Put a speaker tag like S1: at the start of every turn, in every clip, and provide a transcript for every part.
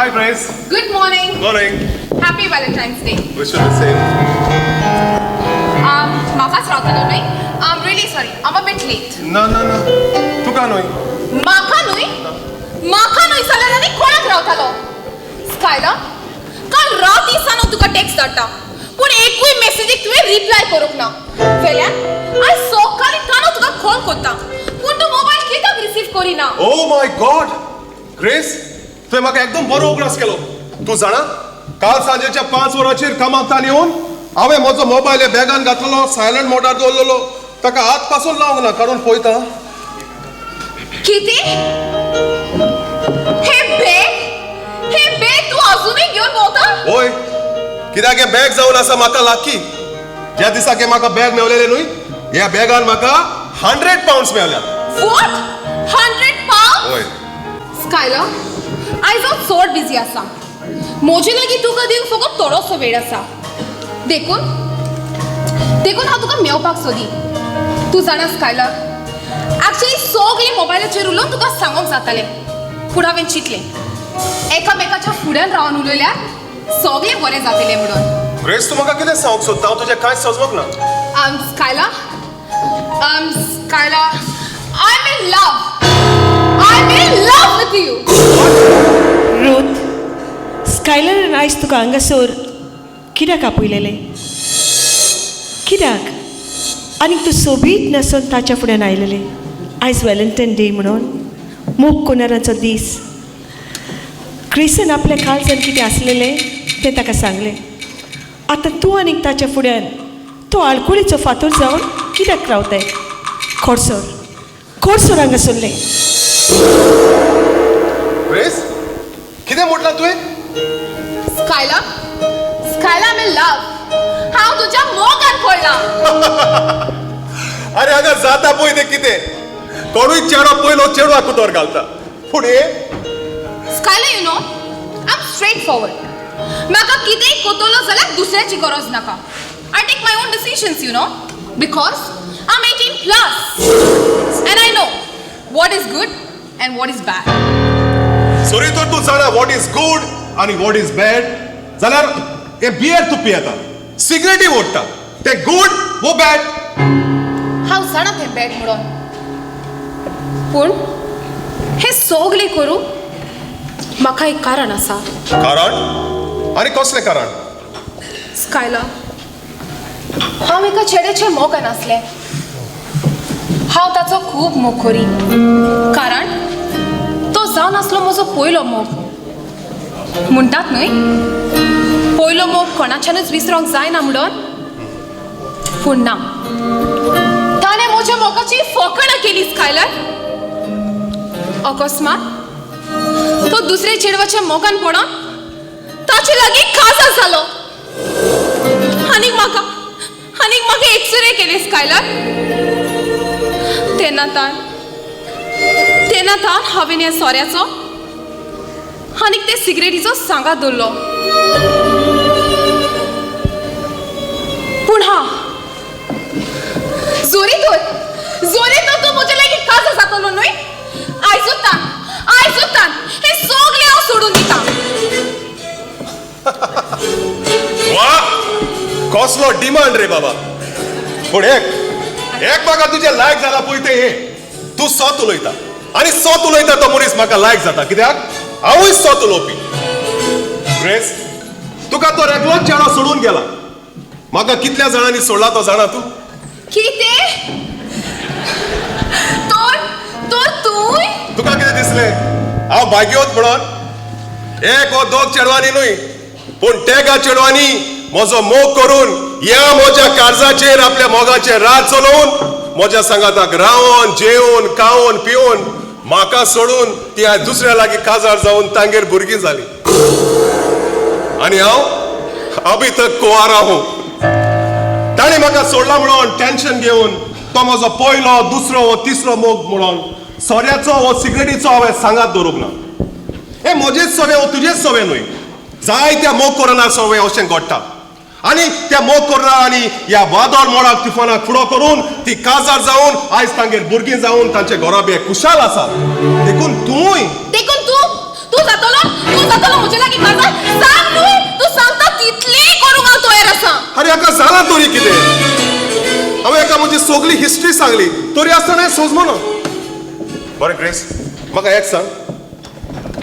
S1: Hi Grace.
S2: Good morning.
S1: Morning.
S2: Happy Valentine's Day.
S1: Wish you the same.
S2: म्हाकाच रावतालो न्हय. I am really sorry, I am a bit late.
S1: ना ना ना, तुका न्हय.
S2: म्हाका न्हय? म्हाका न्हय जाल्यार आनी कोणाक रावतालो? स्कायला, काल राती सावन हांव तुका टॅक्स्ट धाडटा, पूण एकूय मॅसेजीक तुवें रिप्लाय करूंक ना. वेल्यान आयज सकाळीं तान हांव तुका कॉल करता, पूण तूं मोबायल कित्याक रिसीव करिना?
S1: ओ my God, grace, तुवें म्हाका एकदम बरो उगडास केलो. तूं जाणा, काल सांजेच्या 5 वरांचेर कामाक तान येवन हांवें म्हजो मोबायल बॅगान घातलेलो, सायलंट मोडार दवरलेलो, ताका हात पासून लावंक ना. काडून पळयता.
S2: कितें? हे बॅग, हे बॅग तूं अजुनूय घेवन भोंवता?
S1: होय, कित्याक हें बॅग जावन आसा म्हाका लाकी. ज्या दिसाक हें म्हाका बॅग मेवलेलें न्हय, ह्या बॅगान म्हाका 100 पावंड्स मेवल्यात.
S2: What? 100 pound?
S1: होय.
S2: स्कायला, आयज हांव चड बिजी आसा. म्हजे लागीं तुका दिवंक फकत थोडोसो वेळ आसा, देखून देखून हांव तुका मेवपाक सोदी. तूं जाणा स्कायला, एक्चुअली सगळें मोबायलाचेर उलोवन तुका सांगोंक जातालें, पूण हांवें चिंतलें एकामेकाच्या फुड्यान रावन उलयल्यार सगळें बरें जातलें म्हणून.
S1: ग्रेस, तूं म्हाका कितें सांगूंक सोदता? हांव तुजें कांयच समजूंक ना.
S2: Skyla, Skyla, I am in love. I am in love with you.
S3: Ruth, स्कायलरान आयज तुका हांगासर कित्याक आपयलेलें? कित्याक आनीक तूं सोबीत न्हेसोन ताच्या फुड्यान आयलेलें? आयज व्हॅलेंटायन डे म्हणून मोग कोनारांचो दीस. ग्रेसान आपल्या काळजान कितें आसलेलें तें ताका सांगलें. आतां तूं आनीक ताच्या फुड्यान तो आळकुळीचो फातोर जावन कित्याक रावताय? खोडसर खोडसर हांगासरलें.
S1: ग्रेस, कितें म्हटलां तुवें?
S2: Skyla, Skyla, I am in love. हांव तुज्या मोगान पडलां.
S1: अरे हांगा जाता पळय तें कितें, कोणूय चेडो पयलो चेडवाक उतर घालता, पूण हे
S2: Skyla, you know I am straight forward. म्हाका कितेंय कोतलो जाल्यार दुसऱ्याची गरज नाका. I take my own decisions, you know, because I am 18 plus and I know what is good and what is bad.
S1: Sorry, तर तूं जाणा what is good आनी what is bad जाल्यार हे बियर तूं पियेता, सिगरेटी ओडटा, ते गूड वो बॅड?
S2: हांव जाणा तें बॅड म्हणून, पूण हें सगळें करूं म्हाका एक कारण आसा.
S1: कारण? आनी कसलें कारण?
S2: स्कायला, हांव एका चेड्याच्या मोगान आसलें. हांव ताचो खूब मोग करी, कारण तो जावन आसलो म्हजो पयलो मोग. म्हणटात न्हय, पयलो मोग कोणाच्यानूच विसरोंक जायना म्हणून. पूण ना, ताणें म्हज्या मोगाची फकाणां केली स्कायलर. अकस्मात तो दुसऱ्या चेडवाच्या मोगान पडोन ताचे लागीं काजार जालो आनीक म्हाका, आनीक म्हाका एकसुरें केलें स्कायलर. तेन्ना तान, तेन्ना तान हांवें ह्या सोऱ्याचो आनीक ते सिगरेटीचो सांगात दवरलो. पूण हा, जोरी तर, जोरी तर तूं म्हजे लागीं काजार जातलो न्हय, आयजूच तान, आयजूच तान हें सगळें हांव सोडून दिता.
S1: वा, कसलो डिमांड रे बाबा. पूण एक एक म्हाका तुजें लायक जाला पळय तें हें, तूं सत उलयता, आनी सत उलयता तो मनीस म्हाका लायक जाता, कित्याक हांवूय सत उलोवपी. ग्रेस, तुका तो एकलोच चेडो सोडून गेला. म्हाका कितल्या जाणांनी सोडला तो जाणा तूं?
S2: कितें? तर तर तूंय?
S1: तुका कितें दिसलें, हांव भाग्यवत म्हणून? एक वो दोग चेडवांनी न्हय, पूण तेगा चेडवांनी म्हजो मोग करून ह्या म्हज्या काळजाचेर आपल्या मोगाचें राज चलोवन म्हज्या सांगाताक रावन, जेवन, खावन, पिवन म्हाका सोडून ती आयज दुसऱ्या लागीं काजार जावन तांगेर भुरगीं जालीं. आनी हांव अभी तक कुंवारा हूं. ताणें म्हाका सोडला म्हणून टेन्शन घेवन तो म्हजो पयलो, दुसरो वो तिसरो मोग म्हणून सोऱ्याचो वो सिगरेटीचो हांवें सांगात दवरूंक ना. हे म्हजेच सवे वो तुजेच सवे न्हय, जायत्या मोग करना सवे अशें घडटा. आनी त्या मोग करना आनी ह्या वादळ मोडाक तुफानाक फुडो करून ती काजार जावन आयज तांगेर भुरगीं जावन तांचे घराबे खुशाल आसात. देखून तूंय
S2: देखून तूं, तूं जातलो, तूं कोण जातलो म्हजे लागीं काजार? सांग न्हय, तूं सांगता तितलें करूंक हांव तयार आसा.
S1: अरे हाका जालां तरी कितें? हांवें हाका म्हजी सगळी हिस्ट्री सांगली तरी आसतना सोजमना. बरें ग्रेस, म्हाका एक सांग,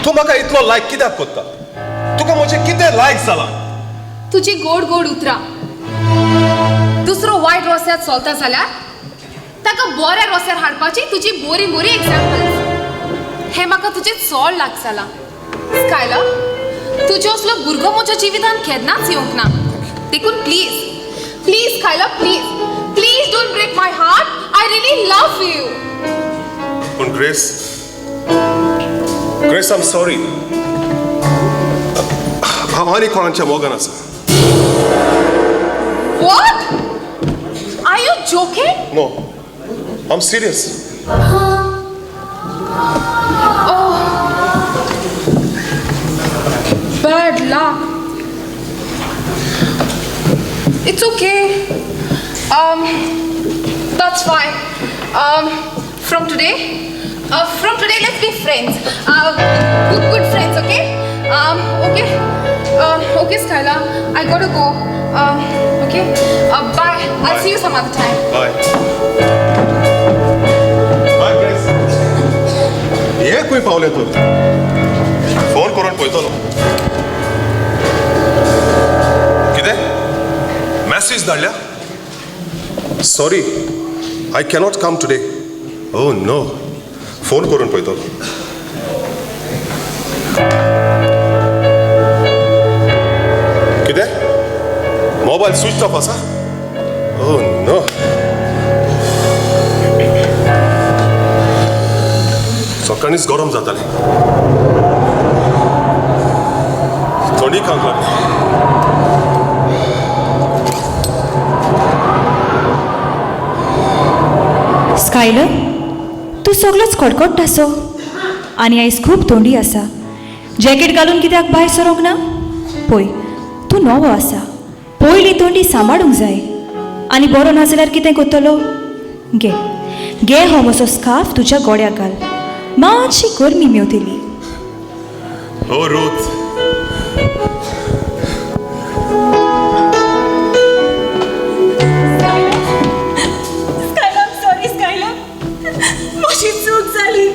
S1: तूं म्हाका इतलो लायक कित्याक करता? तुका म्हजें कितें लायक जालां?
S2: तुजी गोड गोड उतरां. दुसरो वायट रस्त्यार चलता जाल्यार ताका बऱ्या रस्त्यार हाडपाची तुजी बोरी बोरी एग्जाम्पल्स. हें म्हाका तुजें चड लाग जालां स्कायलर. तुजे असलो भुरगो म्हज्या जिवितांत केन्नाच येवंक ना. देखून please please Skylar, please please don't break my heart. I really love you.
S1: पूण Grace, Grace, I am sorry. हांव आनी कोणाच्या मोगान आसा.
S2: What? Are you joking?
S1: No, I am serious.
S2: Oh, bad luck. It's okay. That's fine. From today, let's be friends. Good, good friends, okay? Okay. Okay, Skylar, I gotta go. Okay. Bye. I'll see you some other time.
S1: Bye. Bye, Grace. हे खंय पावलें तूं? Phone करून पळयतलो. कितें message धाडल्या? Sorry, I cannot come today. Oh no, phone करून पळयतलो. कितें मोबायल स्विच ऑफ आसा? ओ नो, सकाळींच गरम जातालें, थंडी खावंक लागली.
S4: स्कायलर, तूं सगलोच कडकडटासो आनी आयज खूब थंडी आसा. जॅकेट घालून कित्याक भायर सरोंक ना? पळय, तूं नवो आसा, पयली थंडी सांबाळूंक जाय. आनी बरो ना जाल्यार कितें करतलो? घे घे हो म्हजो स्कार्फ तुज्या गोड्याक घाल, मातशी गरमी मेवतली.
S1: ओ Ruth,
S4: Skylar, I'm sorry, Skylar. म्हजी चूक जाली.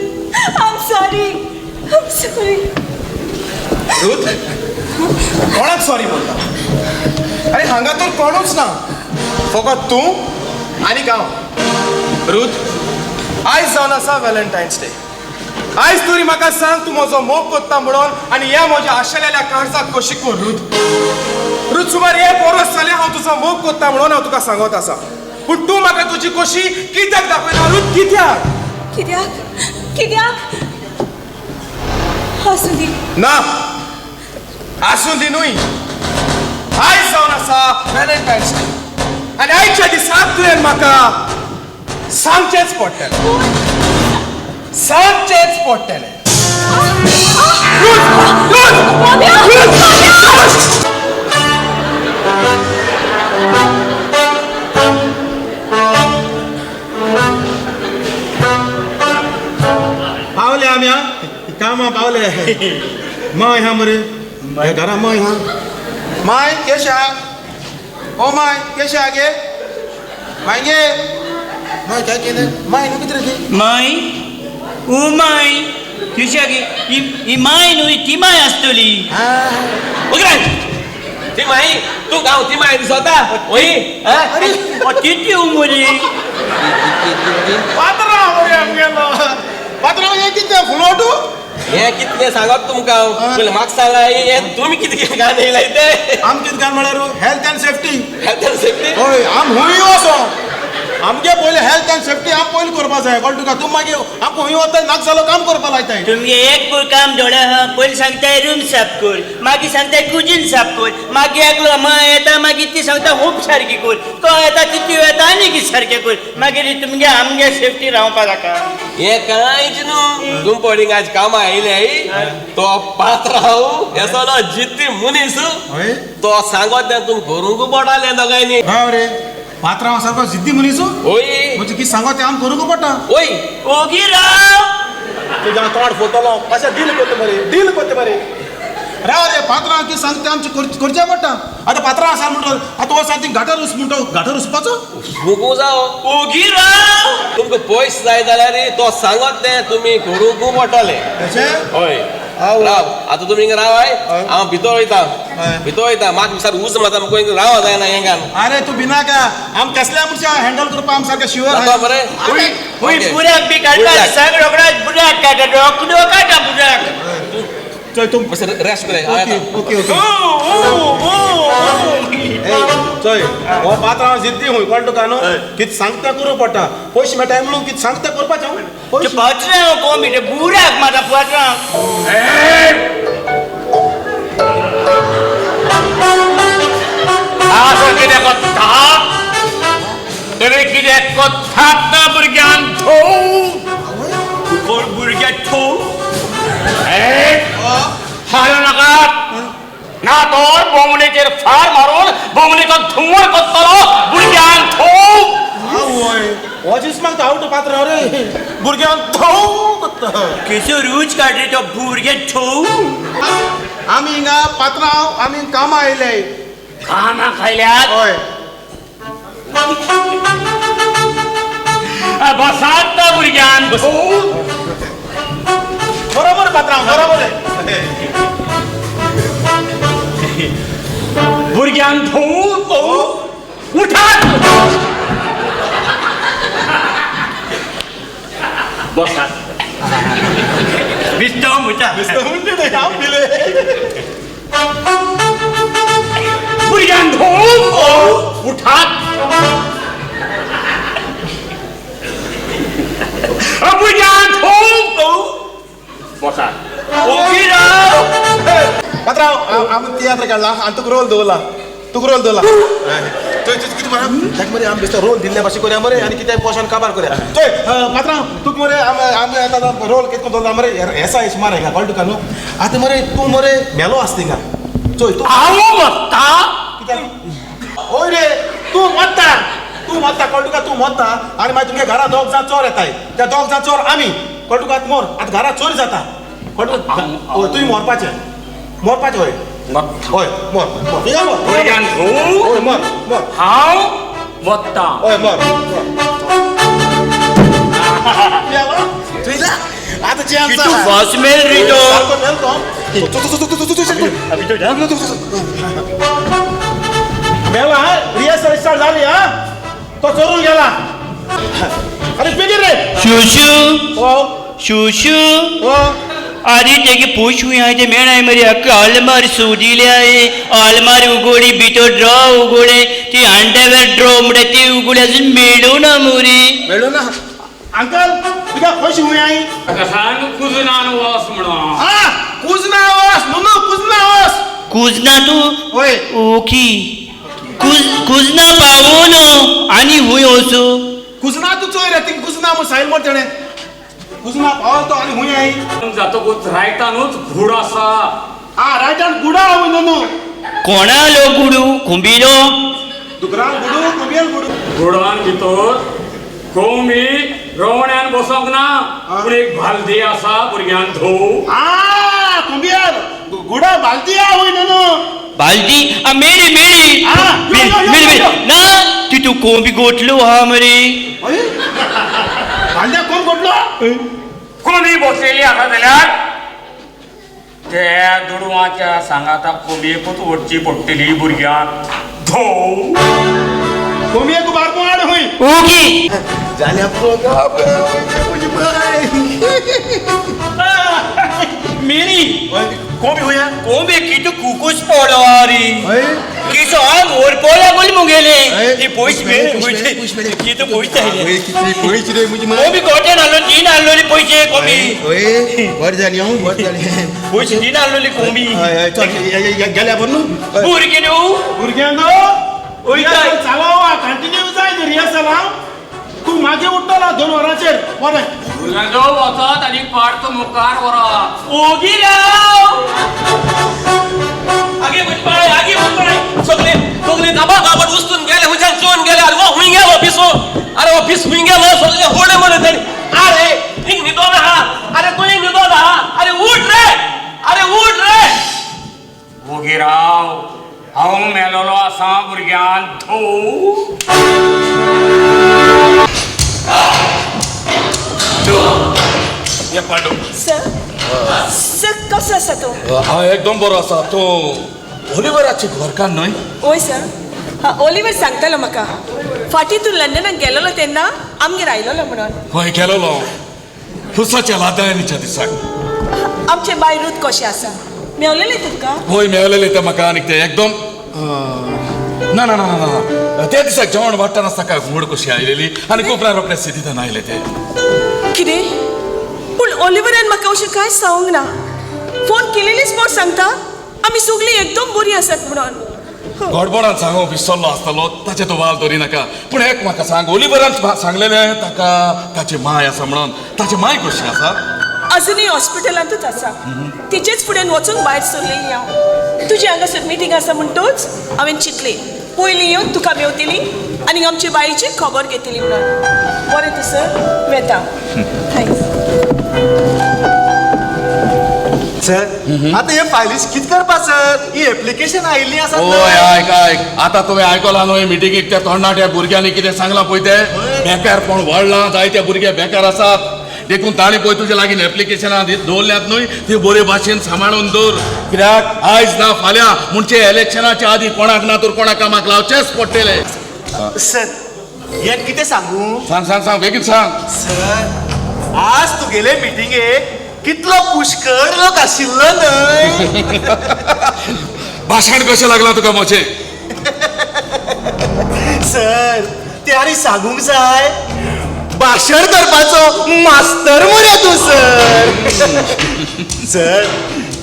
S4: I'm sorry. I'm sorry.
S5: Ruth, कोणाक सॉरी बोलता? अरे हांगा तर कोणूच ना, फकत तूं आनी हांव. रूथ, आयज जावन आसा व्हॅलेंटायन्स डे. आयज तरी म्हाका सांग तूं म्हजो मोग करता म्हणून आनी ह्या म्हज्या आशेलेल्या काळजाक कशी कर. रूथ, रूथ, सुमार एक वरस जालें हांव तुजो मोग करता म्हणून हांव तुका सांगत आसा, पूण तूं म्हाका तुजी कशी कित्याक दाखयना रूथ? कित्याक?
S4: कित्याक? कित्याक? आसूं दी.
S5: ना, आसूं दी न्हय. आयज जावन आसा व्हॅलेंटायन्स डे आनी आयच्या दिसाक तुवें म्हाका सांगचेंच पडटलें, सांगचेंच पडटलें.
S6: पावले आमी हा कामा पावले. माय हा मरे हे घरा माय हा.
S5: माय केशा, ओ my केशा गे माय गे माय काय केलं माय न्हू कितें रे ती?
S7: माय ओ my केशा गे, ही माय न्हू, ती माय आसतली.
S8: ओके ती माई तूं गांव ती माय दिसता ओय.
S7: किती उमरी
S6: पात्रांव मरे आमगेलो पात्रांव, हें कितें फुलोटू?
S8: हें कितलें सांगत तुमकां पयलें म्हाका सांगा, हें तुमी कितें गाणें येयलाय तें?
S6: आम कितें गाण म्हळ्यार health and safety.
S8: Health and safety?
S6: हय, आम हुंय वचो आमगे पयलें हेल्थ एंड सेफ्टी आम पयलीं करपा जाय. कळ्ळें तुका? तूं मागीर आमकां हुंय वता नाका जालो काम करपा लायताय.
S7: तुमगे एक पूर काम जोड आहा. पयलीं सांगताय रूम साफ कर, मागीर सांगताय कुजीन साफ कर, मागीर एकलो माय येता, मागीर ती सांगता खूब सारकी कर, तो येता तिती येता आनी कितें सारकें कर, मागीर तुमगे आमगे सेफ्टी रावपा नाका.
S8: हें कांयच न्हू, तूं पडिंग आज कामां आयले तो पात्रांव येसलो जिद्दी मनीस, तो सांगत तें तुम करूंक पडटालें दोगांयनी.
S6: राव रे, पात्रांव सारको जिद्दी मनीस.
S8: ओय
S6: म्हणजे कितें सांगत तें आम करूंक पडटा.
S8: ओय
S7: ओगी राव.
S6: तुज्या तोंड फोतलो कशें डील करता मरे, डील करता मरे. राव रे पात्रांव की सांगता आमचें करचें पडटा. आतां पात्रांव आसा म्हणटा आतां हो सांग गाटर उस म्हणटा गाटर उसपाचो
S8: मुगू जावो
S7: ओगी राव.
S8: तुमकां पयस जाय जाल्यार तो सांगत तें तुमी करूंक पडटलें. हय राव आतां तुमी हिंगा रावाय हांव भितर वयता भितर वयता म्हाका सारको उज मारता म्हाका हिंगा राव जायना हेंगान.
S6: अरे तूं भिनाका आम कसल्या मनशां हँडल करपा आम सारकें शुअर
S8: बरें
S7: हुई बुराक बी काडटा सांग रोखडोच बुराक काडटा रोखडो काडटा बुराक.
S6: चल तूं
S8: रेस्ट कर.
S6: ओके ओके ओके चल हो पात्रांव जिद्दी हुंय कळटा तुका न्हू कितें सांगता करूं पडटा पयशे मेळटा म्हणून कितें सांगता करपाचें.
S7: पात्रांव कोमी ते बुराक मारता पात्रांव.
S9: आसो कितें कोत्ता तरी कितें कोत्तात ना भुरग्यान थोव कोण भुरग्यान थोव हालू नाकात ना तर बोमलेचेर फार मारून बोमलेचो धुंवर कोत्तलो भुरग्यान थोव.
S6: आवय हो दीस मागता आवट पात्रांव रे भुरग्यान थोव कोत्ता.
S7: केसो रूच काडली तो भुरग्यान थोव.
S6: आमी हिंगा पात्रांव आमी कामां आयले.
S9: कामां खायल्यात.
S6: हय
S9: बसात ना भुरग्यान.
S6: बरोबर पात्रांव बरोबर.
S9: भुरग्यान धोव उठात बसात
S7: बिस्ताव म्हणटा
S6: बिस्ताव म्हणटा हांव दिले.
S9: भुरग्यान धोव उठात भुरग्यान धोव बसात.
S7: ओगी राव.
S6: पात्रांव आमी तियात्र काडला आनी तुका रोल दवरला तुका रोल दवरला. चोय कितें मरे ताका मरे आमी बेश्टो रोल दिल्ल्या भाशेन करया मरे आनी कितें पोशन काबार करया. चोय पात्रांव तुका मरे आमी आमी आतां रोल कितें करून दवरला मरे हेसा सुमार हिंगा कळटा तुका न्हू. आतां मरे तूं मरे मेलो आसता हिंगा. चोय तूं
S9: हांव मरता
S6: कित्याक? हय रे तूं मरता तूं मरता कळटा तुका तूं मरता आनी मागीर तुमगे घरा दोग जाण चोर येताय त्या दोग जाण चोर आमी कळटा तुका. मर आतां घरा चोरी जाता कळटा तुका. हय तुवें मरपाचें मरपाचें. हय हय मर मर मर
S9: भुरग्यान
S6: हय मर मर
S9: हांव मरता.
S6: हय मर आतां जे
S7: कितू फास्ट मेल रे तो.
S6: सारको मेल तो. मेला रिहर्सल स्टार्ट जाली हा तो चोरून गेला. अरे बेगीन रे.
S7: शुशू
S6: हो
S7: शुशू
S6: हो
S7: अरे तेगे पूछ हुई आहे ते मेळाय मरे अख्खा अलमार सोदिले आहे अलमार उगोडी भितर ड्रॉ उगोडे ती अंडरवेअर ड्रॉ म्हणटा ती उगोडी अजून मेळूं ना मोरी.
S6: मेळूं ना अंकल तुका खंयशी हुंय आई.
S9: सांग कुजनान वस म्हणून.
S6: हा कुजना वस नुनू कुजना वस.
S7: कुजना तूं?
S6: हय.
S7: ओके कुजना पावून आनी हुंय वचूं.
S6: कुजना तूं चोय रे ती कुजना म्हूण सायल मोर तेणें कुजना पावल तो आनी हुंय आई.
S9: जातकूच रायटानूच घूड आसा.
S6: आ रायटान गुडा हुंय नुनू.
S7: कोणालो गुडू कुंबिलो
S6: दुकरान गुडू कुंबियल गुडू.
S9: गुडान भितर कोंबी रवण्यान बसोंक ना पूण एक बालदी आसा भुरग्यान धोव.
S6: आ कुंबियल गुडा बालदी आ हुंय नुनू.
S7: बालदी आ मेळी मेळी मेळी ना तितू कोंबी गोठलो हा मरे.
S6: बालद्या कोण गोठलो?
S9: कोंबी बसलेली आसा जाल्यार त्या दुडवाच्या सांगाता कोंबयेकूच वडची पडटली भुरग्यान धोव.
S6: कोंबयेक बारको हाड हुंय.
S7: ओके
S6: जाल्या
S7: मेरी
S6: कोंबी हुंय.
S7: कोंबी कितू कुकूच पडो रे किसो हांव व्हरपो लागोली मुगेले ती पयशे मेळ्ळे कितू पयशे आयले
S6: पयशे रे म्हजी
S7: कोंबी गोटे नाल्लो तीन हाडलोली पयशे कोंबी.
S6: हय बरें जाली हांव बरें जाली
S7: पयशे तीन हाडलोली कोंबी.
S6: हय हय चल गेल्या बरें न्हू.
S7: भुरगीं न्हू
S6: भुरग्यां न्हू चालो कंटिन्यू जाय न्हू रिहर्सल. हांव तूं मागीर उठ्ठलो 2 वरांचेर बरें.
S9: भुरग्यांचो वचत आनी पार्ट मुखार व्हरात.
S7: ओगी राव आगे म्हण आगे म्हण
S8: सगळे सगळे गाबा गाबट उस्तून गेले हुंयच्यान चोवन गेले. अरे हो हुंय गेलो पिसो अरे हो पीस हुंय गेलो सगळे होडे मरे तेणी. अरे हिंग न्हिदोन आहा अरे तूं हिंग न्हिदोन आहा अरे उठ रे अरे उठ रे.
S9: हांव मेलोलो आसा भुरग्यान धो.
S3: सर सर कसो आसा तूं?
S10: हांव एकदम बरो आसा. तूं ओलिवराची घरकार न्हय?
S3: वय सर. हा ओलिवर सांगतालो म्हाका फाटीं तूं लंडनाक गेलेलो तेन्ना आमगेर आयलोलो म्हणून.
S10: हय गेलोलो हुसाच्या लादायनीच्या दिसाक.
S3: आमचे बाय रूत कशें आसा? मेवलेलें तुमकां?
S10: हय मेवलेलें तें म्हाका. आनी तें एकदम ना ना ना ना त्या दिसाक जेवण वाडटना ताका घुंवड कशी आयलेली आनी कोपऱ्यार रोखडें सिद्धिदान आयलें तें.
S3: कितें? पूण ओलिवरान म्हाका अशें कांय सांगूंक ना. फोन केलेलीच बोट सांगता आमी सगळीं एकदम बरीं आसात म्हणून.
S10: गडबडान सांगो विसरलो आसतलो ताचें तूं वाल दवरी नाका. पूण एक म्हाका सांग, ओलिवरान सांगलेलें ताका ताची माय आसा म्हणून, ताची माय कशी आसा?
S3: अजुनूय हॉस्पिटलांतूच आसा. तिचेच फुडें वचूंक भायर सरलेली हांव. तुजी हांगासर मिटींग आसा म्हणटूच हांवें चिंतलें पयलीं येवन तुका मेवतली आनी आमचे बाईची खबर घेतली म्हणून. बरें तूं सर, वेता. Thanks
S6: sir. आतां हे फायलीस कितें करपा सर? ही एप्लिकेशन आयिल्ली आसा.
S10: ओय आयक आयक, आतां तुवें आयकलां न्हय मिटिंगेक त्या तरणाट्या भुरग्यांनी कितें सांगलां पळय तें? बेकारपण वाडलां, जायते भुरगे बेकार आसात, देखून ताणें पळय तुजे लागीं एप्लिकेशनां दवरल्यात न्हय ती बरे भाशेन सांबाळून दवर. कित्याक आयज ना फाल्यां म्हणजे इलेक्शनाच्या आदीं कोणाक ना तर कोणाक कामाक लावचेंच पडटलें.
S6: सर हें कितें सांगू?
S10: सांग सांग सांग बेगीन सांग.
S6: सर आज तुगेले मिटिंगेक कितलो पुष्कळ लोक आशिल्लो न्हय?
S10: भाशण कशें लागलां तुका म्हजें?
S6: सर ते आनी सांगूंक जाय भाशण करपाचो मास्तर मरे तूं सर. सर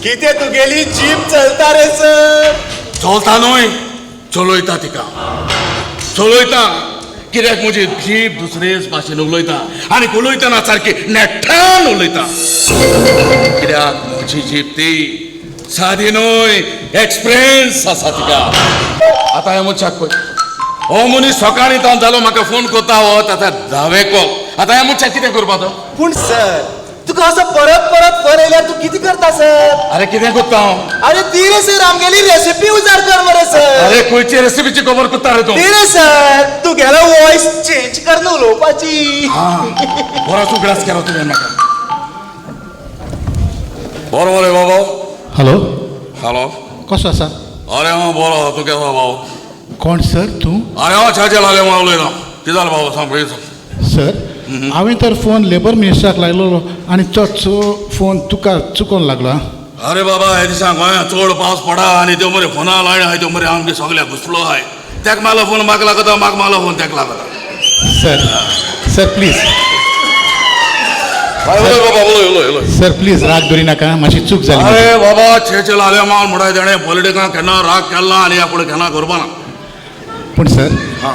S6: कितें तुगेली जीप चलता रे सर?
S10: चलता न्हय, चलयता तिका, चलयता. कित्याक म्हजी जीप दुसरेच भाशेन उलयता आनी उलयतना सारकी नेटान उलयता. कित्याक म्हजी जीप ती सादी न्हय, एक्सपिरियन्स आसा तिका. आतां ह्या मनशाक पळय, हो मनीस सकाळीं तावन जालो म्हाका फोन करता, हो ताका धावेको. आतां ह्या मनशाक कितें करपा तो?
S6: पूण सर तुका असो परत परत फोन येयल्यार तूं कितें करता सर?
S10: अरे कितें करता हांव?
S6: अरे ती रे सर आमगेली रेसिपी उजार कर मरे सर.
S10: अरे खंयची रेसिपीची खबर करता रे तूं?
S6: ती रे सर तुगेलो वॉयस चेंज कर उलोवपाची.
S10: बरोच उगडास केलो तुवें म्हाका. बरो रे बाबा.
S11: हॅलो
S10: हॅलो,
S11: कसो आसा?
S10: अरे हांव बरो, तूं केसो भाऊ?
S11: कोण सर तूं?
S10: अरे हांव छाचे लाले म्हणून उलयता. कितें जालें बाबा सांग पळय.
S11: सर हांवें तर फोन लेबर मिनिस्टराक लायलेलो आनी तोच फोन तुका चुकोन लागलो.
S10: अरे बाबा हे दिसा गोंयांत चड पावस पडा आनी त्यो मरे फोना लायन आहाय त्यो मरे आमगे सगळ्या घुसलो आहाय. तेक मारलो फोन म्हाका लागता, म्हाका मारलो फोन तेक लागता.
S11: सर सर प्लीज
S10: बाबा उलय उलय उलय.
S11: सर प्लीज राग धरी नाका, मातशी चूक जाली.
S10: अरे बाबा छेचे लाले माल म्हणटाय तेणें पॉलिटिकां केन्ना राग केला आनी ह्या फुडें केन्ना करपा ना.
S11: पूण सर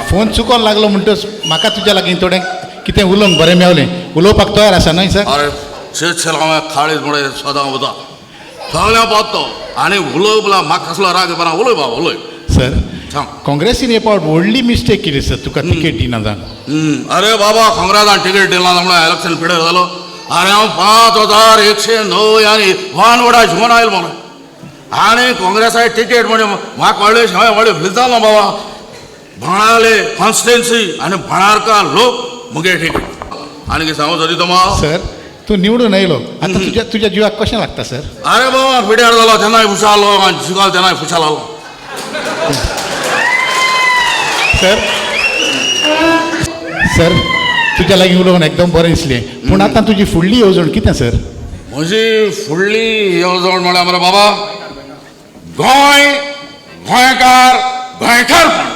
S11: फोन चुकोन लागलो म्हणटच म्हाका तुज्या लागीं थोडें कितें उलोवंक बरें मेवलें. उलोवपाक तयार आसा न्हय सर?
S10: अरे छेचे हांवें खाळीच म्हणून सदां वता सगळ्यां पावतो आनी उलोवपला म्हाका कसलो राग येवपा ना. उलय बाबा उलय.
S11: सर काँग्रेसीन हे पावट व्हडली मिस्टेक केली सर, तुका तिकेट दिना जावन.
S10: अरे बाबा काँग्रेसान तिकेट दिला म्हणून इलेक्शन पिडेर जालो. अरे हांव 5109 आनी वान वडा घेवन आयलो म्हणून आनी काँग्रेसाक तिकेट म्हणजे म्हाका व्हडलें हांवें व्हडलें फील जालो बाबा. भाणाले कॉन्स्टिट्युएन्सी आनी भाणारकार लोक मुगे तिकेट. आनी कितें सांगू सरी तुमा?
S11: सर तूं निवडून आयलो आतां तुज्या तुज्या जिवाक कशें लागता सर?
S10: अरे बाबा पिड्यार जालो तेन्नाय खुशाल आनी जिखलो तेन्नाय खुशाल जालो.
S11: सर सर तुज्या लागीं उलोवन एकदम बरें दिसलें. पूण आतां तुजी फुडली येवजण कितें सर?
S10: म्हजी फुडली येवजण म्हळ्यार मरे बाबा गोंय गोंयकार गोंयकारपण.